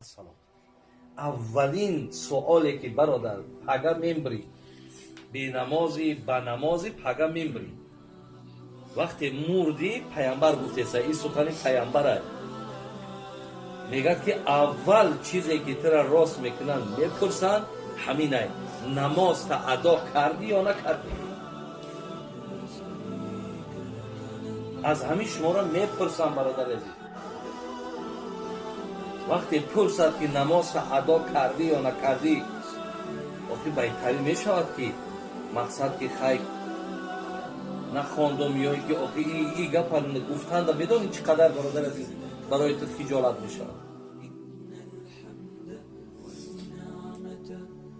Салом. Аввалин суоле ки, бародар, пага мембрӣ, бенамозӣ ба намозӣ пага мембрӣ. Вақте мурдӣ, паямбар гуфтеса, ин сухани паямбара, мегӯяд ки аввал чизе ки тура рост мекунанд, мепурсанд, ҳаминай: намозта адо кардӣ ё накардӣ? Аз ҳамин шуморо мепурсам, бародари азиз. Вақте пурсад ки намозта адо кардӣ ё накардӣ, охи баҳтарин мешавад ки мақсад ки хай нахондум ё ки охи и гапа гуфтанда медонӣ чӣ қадар, бародари азиз, барои ту хиҷолат мешавад.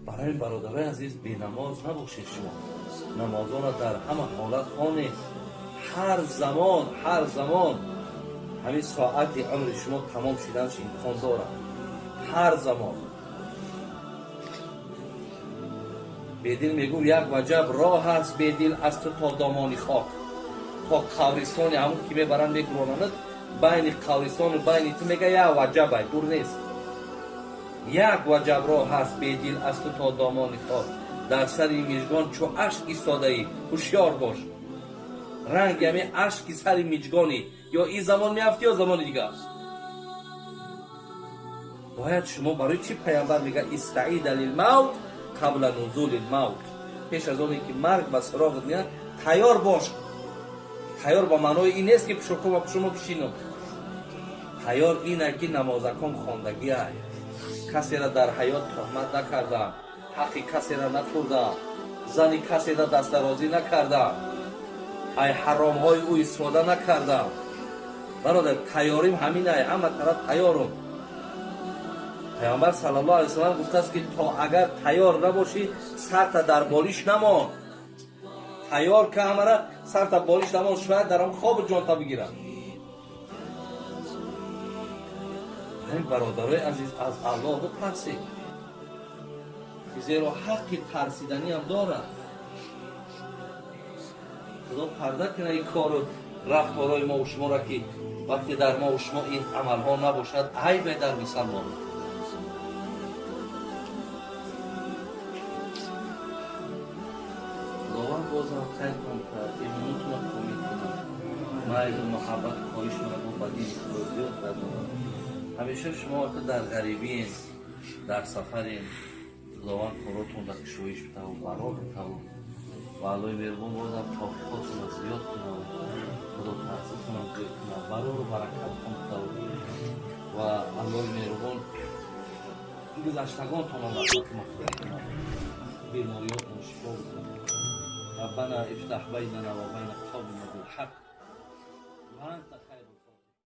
Барои бародарои азиз, бенамоз набошед. Шумо намозонро дар ҳама ҳолат хонед, ҳар замон, ҳар замон. Ҳамин соати умри шумо тамом шуданаш имкон дорад ҳар замон. Бедил мегӯ: як ваҷаб роҳ аст, Бедил, аз ту то домони хок, то қабристони ҳамун ки мебаранд, мегуронанд, байни қабристону байни ту, мега, як ваҷабай, дур нест. Як ваҷаб роҳ аст, Бедил, аз ту то домони хок, дар сари мижгон чу ашк истодаӣ, ҳушёр бош. Ранги ҳамин ашки сари миҷгонӣ, ё ин замон меафтӣ, ё замони дигар. Бояд шумо, барои чӣ паямбар мега: истаида лилмавт қабла нузули лмавт? Пеш аз оне ки марг ба суроғат меяд, тайёр бош. Тайёр ба маънои ин нест ки пушоко ва пушумо бишинам. Тайёр ина ки намозакон хондагиай, касера дар ҳаёт туҳмат накардам, ҳаққи касера нахӯрдам, зани касера дастдарозӣ накардам, ай ҳаромҳои ӯ истифода накардам. Бародар, тайёрим ҳаминай, ҳама тараф тайёрум. Пайғамбар саллаллоҳу алайҳи васаллам гуфтааст ки то агар тайёр набошӣ, сарта дар болиш намон. Тайёр ка ҳамара, сарта болиш намон, шояд дар он хобу ҷонта бигирад. Ҳамин, бародарои азиз, аз Аллоҳ битарсед, зеро ҳаққи тарсиданиам дорад. Худо парда кунад ин кору рафторҳои мову шуморо, ки вақте дар мову шумо ин амалҳо набошад, айбе дар мусалмон. Худованд бозам хайртон кард, имонотонро комил кунад, майлу муҳаббату хоҳишонро бо ба дини Худо зиёд гардонад. Ҳамеша шумо вақте дар ғарибиен, дар сафарен, Худованд коротонро кушоиш битаву барор битаву ва Аллоҳи меҳрубон бозам тавфиқотонро зиёд кунад, худотарситонро зиёд кунад, барору баракатон битаву ва Аллоҳи меҳрубон гузаштагонтонро раҳмату мағфират кунад, бемориётон шифо бикунад. ربنا افتح بيننا وبين قومنا.